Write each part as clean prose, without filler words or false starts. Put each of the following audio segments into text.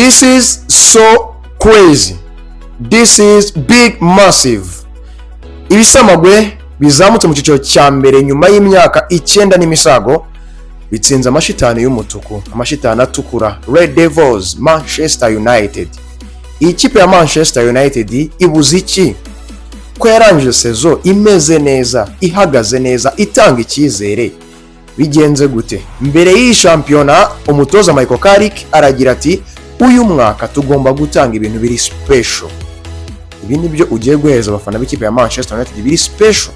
This is so crazy, this is big, massive. Ibisamagwe bizamutse mu cyiciro cya mbere nyuma y'imyaka 9 n'imisago bitsinze amashitani y'umutuku, amashitani atukura, Red Devils, Manchester United. Iyi kipe ya Manchester United ibuze iki ko yarangije saison imeze neza, ihagaze neza, itanga icyizere? Bigenze gute? Mbere y'iyi shampiyona umutoza Michael Carrick aragira ati: "Uyu mwaka tugomba gutanga ibintu biri special." Ibi ni byo ugiye guhereza abafana b'ikipe ya Manchester United biri special?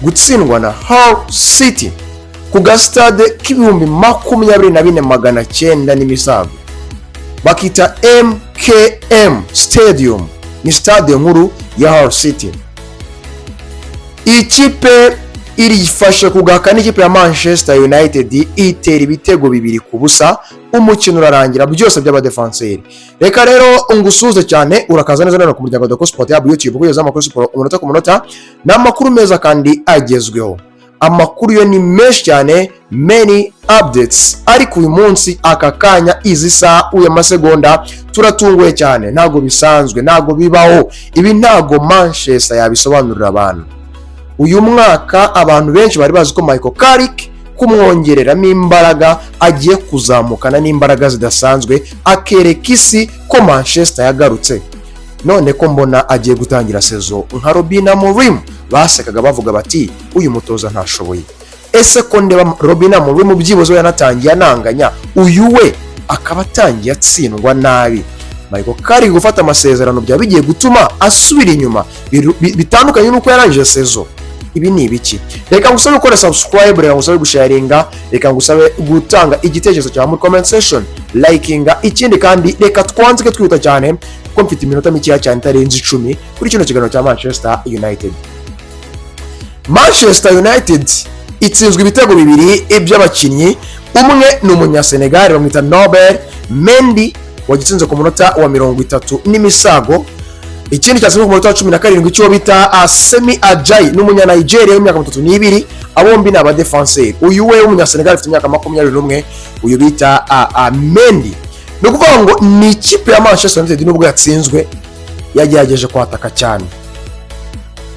Gutsindwa na Hull City ku gasitade k'24,900 n'imisago bakita MKM Stadium, ni stade nkuru ya Hull City. Iyi kipe irifashe kugaka n'ikipe ya Manchester United, itera ibitego 2-0, umukino urarangira, byose by'abadefanseri. Reka rero ngusuhuze cyane, urakaza neza none ku muryango Doko Sport yaba YouTube, kugeza amakuru siporo umunota ku munota. Ni amakuru meza kandi agezweho, amakuru yo ni menshi cyane, many updates. Ariko uyu munsi, aka kanya, izi saha, uyu masegonda, turatunguwe cyane. Ntabwo bisanzwe, ntabwo bibaho ibi, ntabwo Manchester yabisobanurira abantu. Uyu mwaka abantu benshi bari bazi ko Michael Carrick kumwongereramo imbaraga agiye kuzamukana n'imbaraga zidasanzwe, akereka isi ko Manchester yagarutse. None ko mbona agiye gutangira saison nka Ruben Amorim basekaga bavuga bati: "Uyu mutoza ntashoboye." Ese ko ndeba Ruben Amorim byibuze we yanatangiye ananganya, uyu we akaba atangiye atsindwa nabi? Michael Carrick gufata amasezerano byaba bigiye gutuma asubira inyuma bitandukanye n'uko yarangije saison? Ibi ni ibiki? Reka ngusabe gukora subscribe, reka ngusabe gusharinga, reka ngusabe gutanga igitekerezo cyawe muri comment section, likinga. Ikindi kandi, reka twanzike twihuta cyane kuko mfite iminota mikeya cyane itarenze 10 kuri kino kiganiro cya Manchester United. Manchester United itsinzwe ibitego bibiri by'abakinnyi. Umwe ni umunyasenegali bamwita Nobel Mendy wagitsinze ku munota wa 30 n'imisago. Ikindi cyatsinzwe ku munota wa 17 cyo bita Semi Ajayi, ni umunyanigeria w'imyaka 32. Bombi ni abadefanseri. Uyu we w'umunyasenegali afite imyaka 21, uyu bita Mendy. Ni ukuvuga ngo ni ikipe ya Manchester United, nubwo yatsinzwe, yagerageje kwataka cyane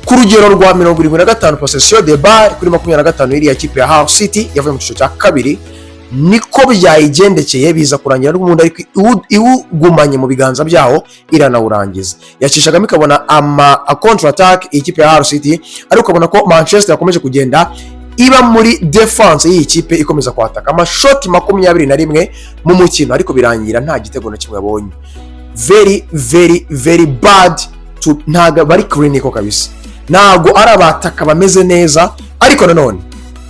ku rugero rwa 75 possession de balle kuri 25 iriya kipe ya Hull City yavuye mu cyiciro cya kabiri. Niko byayigendekeye, biza kurangira n'ubundi ariko iwugumanye mu biganza byawo iranawurangiza. Yacishagamo ikabona ama counter attack iyi kipe ya Hull City, ariko ukabona ko Manchester yakomeje kugenda iba muri defense y'iyi kipe, ikomeza kwataka. Amashoti 21 mu mukino, ariko birangira nta gitego na kimwe yabonye. Very, very, very bad. Ntabwo bari clinical kabisa, ntabwo ari abataka bameze neza. Ariko nanone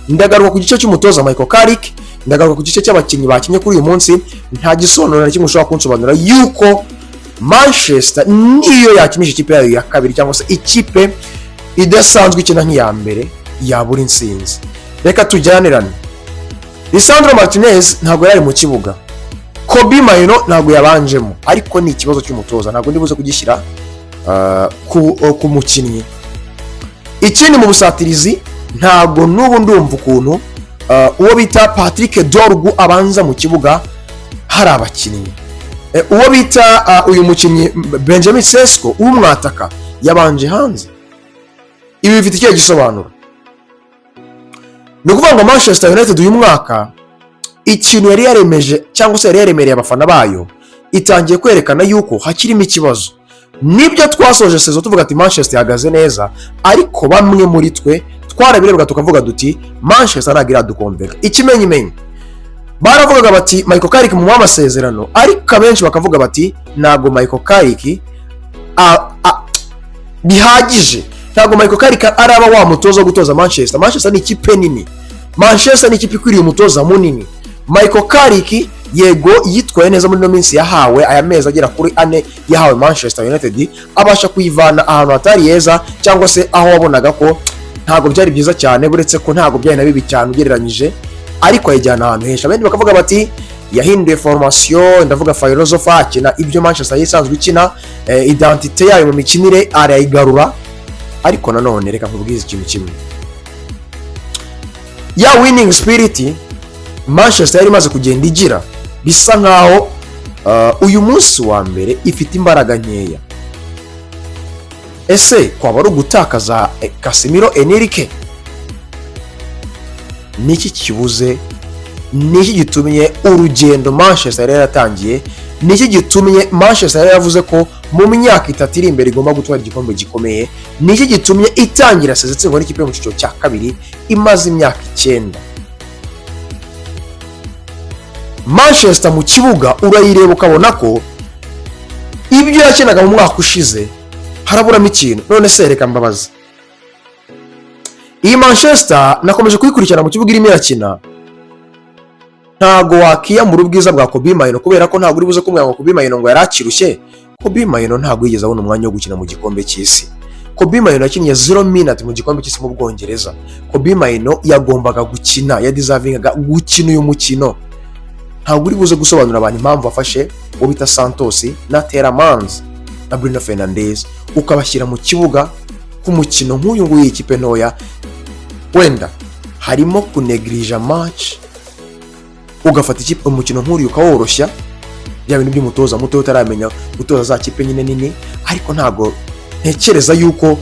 ndagaruka ku gice cy'umutoza Michael Carrick, ndagaruka ku gice cy'abakinnyi bakinnye kuri uyu munsi. Nta gisobanuro na kimwe ushobora kunsobanura yuko Manchester niyo yakinisha ikipe yayo ya kabiri cyangwa se ikipe idasanzwe ikina nk'iya mbere yabura intsinzi. Reka tujyanirane. Lisandro Martinez ntabwo yari mu kibuga, Kobbie Mainoo ntabwo yabanjemo, ariko ni ikibazo cy'umutoza, ntabwo ndibuze kugishyira ku mukinnyi. Ikindi, mu busatirizi ntabwo n'ubu ndumva ukuntu uwo bita Patrick Dorgu abanza mu kibuga hari abakinnyi. Uwo bita uyu mukinnyi Benjamin Sesko umwataka yabanje hanze. Ibi bifite ikihe gisobanuro? Ni ukuvuga ngo Manchester United uyu mwaka ikintu yari yaremeje cyangwa se yari yaremereye abafana bayo itangiye kwerekana yuko hakirimo ikibazo. Nibyo, twasoje saison tuvuga ati Manchester ihagaze neza, ariko bamwe muri twe twarabirebaga tukavuga duti Manchester ntabwo iradukombeka. Ikimenyimenyi, baravugaga bati Michael Carrick mu amasezerano, ariko abenshi bakavuga bati ntabwo Michael Carrick bihagije, ntabwo Michael Carrick araba wa mutoza wo gutoza Manchester. Manchester ni ikipe nini, Manchester ni ikipe ikwiriye umutoza munini. Michael Carrick yego yitwaye neza muri ino minsi yahawe, aya mezi agera kuri 4 yahawe Manchester United, abasha kuyivana ahantu hatari heza cyangwa se aho wabonaga ko ntabwo byari byiza cyane, buretse ko ntabwo byari na bibi cyane ugereranyije, ariko ayijyana ahantu henshi. Abandi bakavuga bati yahinduye formation, ndavuga philosophy, akina ibyo Manchester isanzwe ikina, identité yayo mu mikinire arayigarura. Ariko nanone reka nkubwize ikintu kimwe: ya winning spirit Manchester yari imaze kugenda igira bisa nkaho Uyu munsi wa mbere ifite imbaraga nkeya. Ese kwaba ari ugutakaza Casemiro Enrique? Niki kibuze? Niki gitumye urugendo Manchester yari yaratangiye? Niki gitumye Manchester yari yaravuze ko mu myaka 3 iri imbere igomba gutwara igikombe gikomeye? Niki gitumye itangira season itsindwa n'ikipe yo mu cyiciro cya kabiri imaze imyaka 9? Manchester mu kibuga urayireba ukabona ko ibyo yakinaga mu mwaka ushize haraburamo ikintu. None se reka mbabaza, iyi Manchester nakomeje kuyikurikirana mu kibuga irimo irakina, ntago wakiyamura ubwiza bwa Kobbie Mainoo, kubera ko ntabwo uri buze kumubwira ngo Kobbie Mainoo ngo yari akirushye. Kobbie Mainoo ntabwo yigeze abona umwanya wo gukina mu gikombe cy'isi. Kobbie Mainoo yakinnye 0 minute mu gikombe cy'isi mu Bwongereza. Kobbie Mainoo yagombaga gukina, yadeservingaga gukina uyu mukino. Ntabwo uri buze gusobanurira abantu impamvu wafashe uwo bita Santos na Tielemans na Bruno Fernandes ukabashyira mu kibuga ku mukino nk'uyu nguyu y'ikipe ntoya. Wenda harimo kunegirija match, ugafata ikipe umukino nk'uriya ukaworoshya, bya bintu by'umutoza muto utaramenya gutoza za kipe nyine nini. Ariko ntabwo ntekereza yuko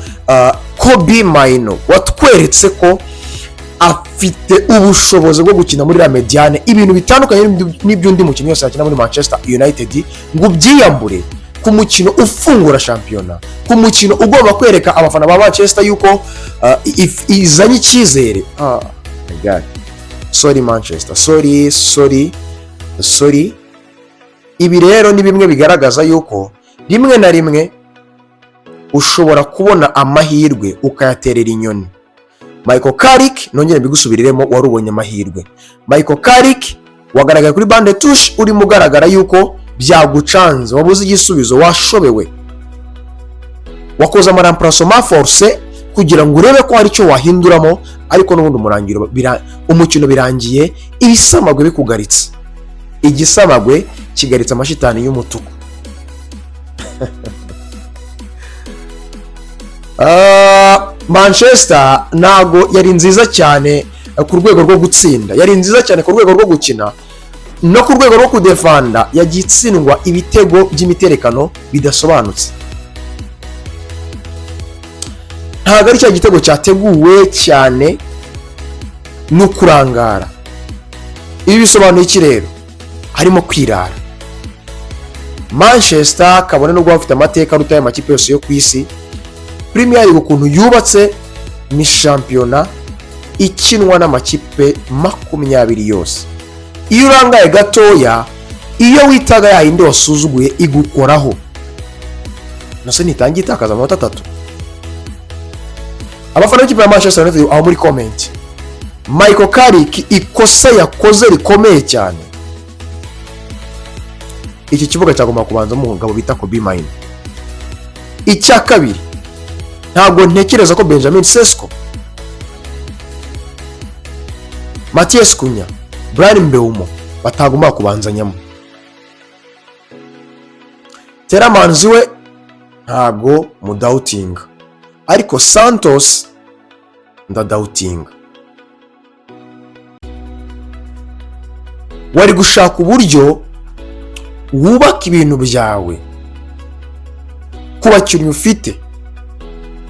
Kobbie Mainoo watweretse ko afite ubushobozi bwo gukina muri la médiane ibintu bitandukanye n'iby'undi mukinnyi wese yakina muri Manchester United, ngo ubyiyambure ku mukino ufungura shampiyona, ku mukino ugomba kwereka abafana ba Manchester yuko izanye icyizere. Ah, my God. Sorry Manchester, sorry, sorry, sorry. Ibi rero ni bimwe bigaragaza yuko rimwe na rimwe ushobora kubona amahirwe ukayaterera inyoni. Michael Carrick, nongere mbigusubiriremo, wari ubonye amahirwe. Michael Carrick wagaragaye kuri banc de touche urimo ugaragara yuko byagucanze, wabuze igisubizo, washobewe, wakoze amaremplacement forcé kugira ngo urebe ko hari icyo wahinduramo, ariko n'ubundi umurangiro umukino birangiye ibisamagwe bikugaritse. Igisamagwe kigaritse amashitani y'umutuku. Manchester ntago yari nziza cyane ku rwego rwo gutsinda, yari nziza cyane ku rwego rwo gukina no ku rwego rwo kudefanda. Yagiye itsindwa ibitego by'imiterekano bidasobanutse. Ntabwo ari cya gitego cyateguwe cyane, ni ukurangara. Ibi bisobanuye iki rero? Harimo kwirara. Manchester, kabone nubwo bafite amateka aruta y'amakipe yose yo ku isi, Premier League ukuntu yubatse ni shampiyona ikinwa n'amakipe 20 yose. Iyo urangaye gatoya, iyo witaga ya yindi wasuzuguye igukoraho. Nase ntitangiye itakaza amanota 3. Abafana b'ikipe ya Manchester United aho muri comment, Michael Carrick ikosa yakoze rikomeye cyane, iki kibuga cyagomba kubanzamo umugabo bita Kobbie Mainoo. Icya kabiri, ntabwo ntekereza ko Benjamin Sesko, Matheus Cunha, Bryan Mbeumo batagomba kubanzanyamo. Tielemans we ntabwo mudoubtinga, ariko Santos ndadoubtinga. Wari gushaka uburyo wubaka ibintu byawe ku bakinnyi ufite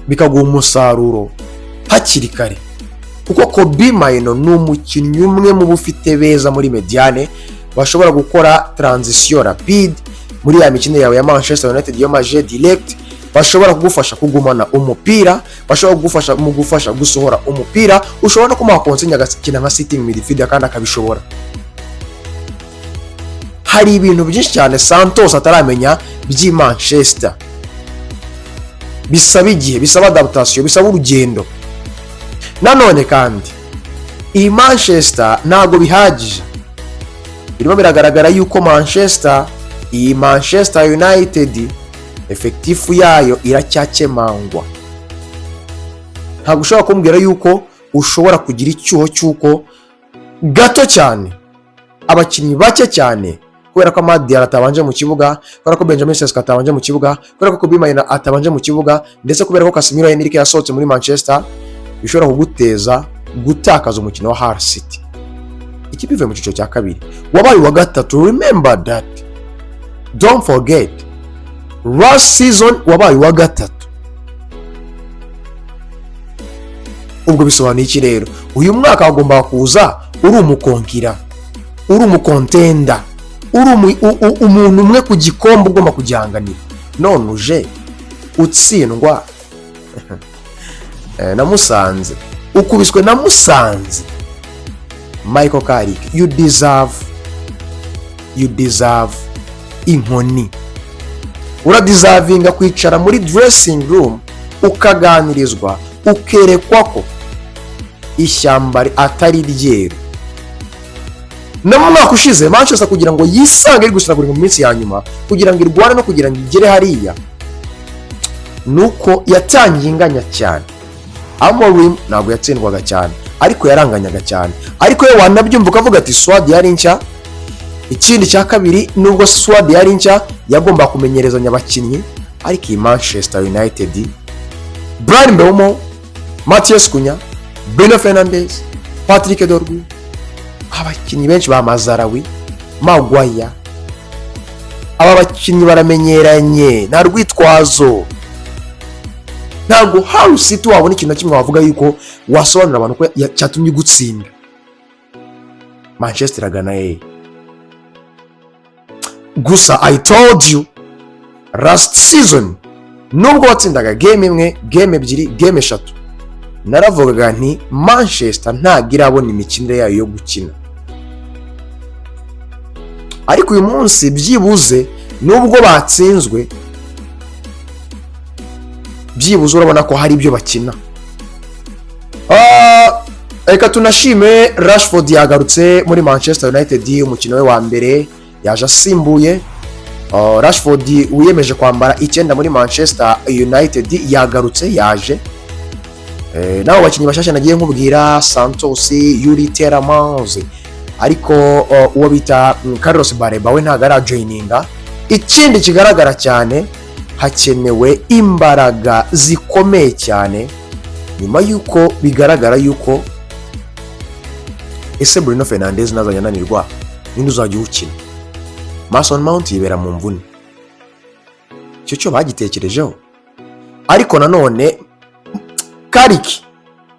bikaguha umusaruro hakiri kare, kuko Kobbie Mainoo ni umukinnyi umwe mu bufite beza muri médiane bashobora gukora transition rapide muri ya mikino yawe ya Manchester United yo jeu direct, bashobora kugufasha kugumana umupira, bashobora kugufasha mu gufasha gusohora umupira. Ushobora no kumuha consigne agakina nka sitting midfielder kandi akabishobora. Hari ibintu byinshi cyane Santos ataramenya by'i Manchester, bisaba igihe, bisaba adaptation, bisaba urugendo. Nanone kandi iyi Manchester ntabwo bihagije, birimo biragaragara yuko Manchester, iyi Manchester United, effectif yayo iracyakemangwa. Ntabwo ushobora kumbwira yuko ushobora kugira icyuho cy'uko gato cyane, abakinnyi bake cyane, kubera ko Amad Diallo atabanje mu kibuga, kubera ko Benjamin Sesko atabanje mu kibuga, kubera ko Kobbie Mainoo atabanje mu kibuga, ndetse kubera ko Casemiro Enrique yasohotse muri Manchester, bishobora kuguteza gutakaza umukino wa Hull City, ikipe ivuye mu cyiciro cya kabiri, wabaye uwa gatatu. Remember that. Don't forget, last season wabaye uwa gatatu. Ubwo bisobanuye iki rero? Uyu mwaka wagombaga kuza uri umukonkira, uri umu contender, uri umuntu umwe ku gikombe ugomba kugihanganira. None uje utsindwa na Musanze, ukubiswe na Musanze. Michael Carrick, you deserve inkoni. Uradeservinga kwicara muri dressing room, ukaganirizwa, ukerekwa ko ishyamba atari ryeru. No mu mwaka ushize, Manchester kugira ngo yisange iri gusiragurika mu minsi ya nyuma, kugira ngo irwane no kugira ngo igere hariya, nuko yatangiye inganya cyane. Amorim ntabwo yatsindwaga cyane, ariko yaranganyaga cyane. Ariko we wanabyumva ukavuga ati squad yari nshya. Ikindi cya kabiri, nubwo squad yari nshya, yagomba kumenyerezanya abakinnyi. Ariko iyi Manchester United, Bryan Mbeumo, Matheus Cunha, Bruno Fernandes, Patrick Dorgu, abakinnyi benshi ba Mazraoui, Maguire, aba bakinnyi baramenyeranye, nta rwitwazo. Ntabwo Hull City wabona ikintu na kimwe wavuga yuko wasobanurira abantu ko cyatumye ugutsinda. Manchester iragana hehe? Gusa I told you last season, nubwo watsindaga game imwe, game ebyiri, game eshatu, naravugaga nti Manchester ntabwo irabona imikinire yayo yo gukina. Ariko uyu munsi byibuze, nubwo batsinzwe, byibuze urabona ko hari ibyo bakina. Reka tunashime Rashford, yagarutse muri Manchester United. Umukino we wa mbere yaje asimbuye. Rashford wiyemeje kwambara 9 muri Manchester United yagarutse, yaje. N'abo bakinnyi bashyashya nagiye nkubwira, Santos, Youri Tielemans, ariko uwo bita Carlos Baleba we ntabwo arajoininga. Ikindi kigaragara cyane, hakenewe imbaraga zikomeye cyane nyuma y'uko bigaragara y'uko ese Bruno Fernandes nazajya ananirwa, ninde uzajya uwukina? Mason Mount yibera mu mvune, icyo cyo bagitekerejeho. Ariko nanone Carrick,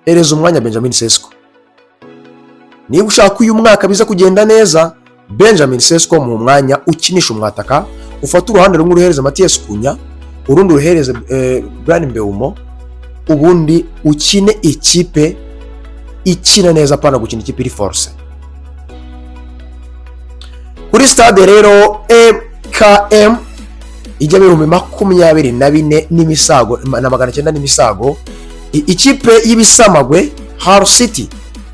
hereza umwanya Benjamin Sesko. Niba ushaka uyu mwaka biza kugenda neza, Benjamin Sesko mu mwanya ukinisha umwataka, ufate uruhande rumwe uruhereze Matheus Cunha, urundi uruhereze Bryan Mbeumo, ubundi ukine ikipe ikina neza, apana gukina ikipe iri force. Kuri stade rero MKM ijyamo 24,000 n'imisago na 900 n'imisago, ikipe y'ibisamagwe Hull City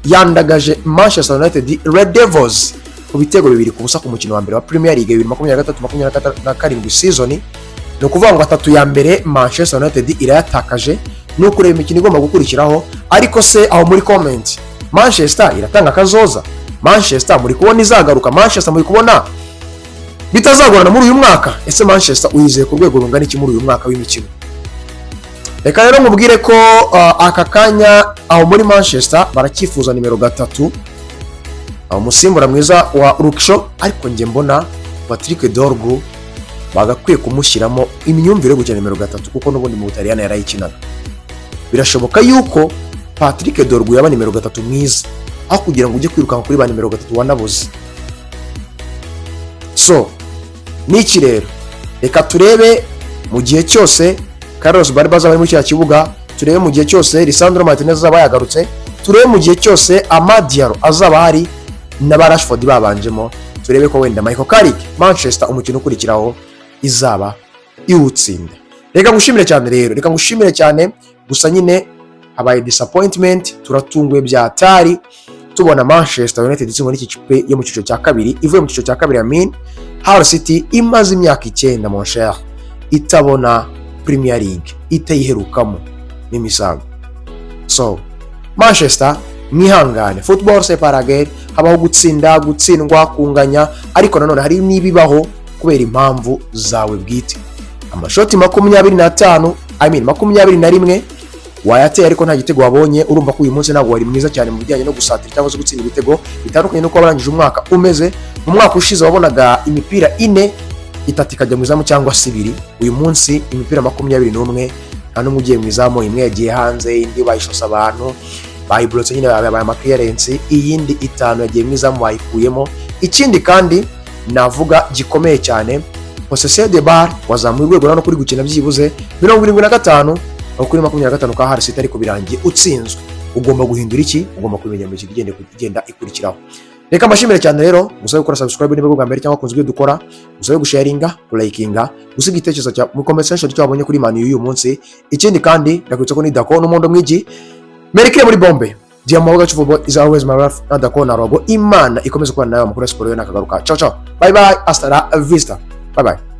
yandagaje Manchester United Red Devils ku bitego 2-0 ku mukino wa mbere wa Premier League 2023-2027 season. Ni ukuvuga ngo atatu ya mbere Manchester United irayatakaje, ni ukureba imikino igomba gukurikiraho. Ariko se aho muri comment, Manchester iratanga akazoza? Manchester muri kubona izagaruka? Manchester muri kubona bitazagorana muri uyu mwaka? Ese Manchester uyizeye ku rwego rungana iki muri uyu mwaka w'imikino? Reka rero nkubwire ko aka kanya aho muri Manchester baracyifuza nimero 3, umusimbura mwiza wa Luke Shaw. Ariko njye mbona Patrick Dorgu bagakwiye kumushyiramo imyumvire yo gukina nimero 3, kuko n'ubundi mu Butaliyani yarayikinaga. Birashoboka yuko Patrick Dorgu yaba nimero 3 mwiza, aho kugira ngo ujye kwirukanka kuri ba nimero 3 wanabuze. So n'iki rero, reka turebe mu gihe cyose Carlos Baleba azaba ari muri kiriya kibuga, turebe mu gihe cyose Lisandro Martinez azaba yagarutse, turebe mu gihe cyose Amad Diallo azaba ahari na ba Rashford babanjemo, turebe ko wenda Michael Carrick Manchester umukino ukurikiraho izaba iwutsinda. Reka ngushimire cyane rero, reka ngushimire cyane. Gusa nyine habaye disappointment, turatunguwe bya atari tubona Manchester United itsindwa n'iki kipe yo mu cyiciro cya kabiri, ivuye mu cyiciro cya kabiri ya min Hull City imaze imyaka 9, mon cher, itabona Premier League, itayiherukamo n'imisago. So Manchester, mwihangane, football c'est pas la guerre. Habaho gutsinda, gutsindwa, kunganya, ariko nanone hari n'ibibaho kubera impamvu zawe bwite. Amashoti 25, I mean 21 wayateye, ariko nta gitego wabonye. Urumva ko uyu munsi ntabwo wari mwiza cyane mu bijyanye no gusatira cyangwa se gutsinda ibitego, bitandukanye n'uko warangije umwaka umeze. Mu mwaka ushize wabonaga imipira ine. itatu ikajya mu izamu cyangwa se ibiri. Uyu munsi imipira 21, nta n'umwe ugiye mu izamu. Imwe yagiye hanze, indi bayishosa abantu bayiburotse nyine, babaye ama clearance, iyindi itanu yagiye mu izamu bayikuyemo. Ikindi kandi navuga gikomeye cyane, possession de balle, wazamuye urwego no kuri gukina byibuze 75 aho kuri 25 ka Hull City, ariko birangiye utsinzwe. Ugomba guhindura iki? Ugomba kubimenya mu mikino igenda ikurikiraho. Reka mbashimire cyane rero, gusabe gukora subscribe niba bwa mbere cyangwa kunze ibyo dukora, gusabe gusharinga, kulayikinga, gusiga igitekerezo cya mu comment section icyo wabonye kuri Man U y'uyu munsi. Ikindi kandi ndakwibutsa ko ni Dako n'umundo mwigi merekere muri bombe Diamond Gacu. Football is always my life na Dako na Rogo. Imana ikomeze kubana nawe. Amakuru ya siporo yo nakagaruka. Ciao ciao, bye bye, hasta la vista, bye bye.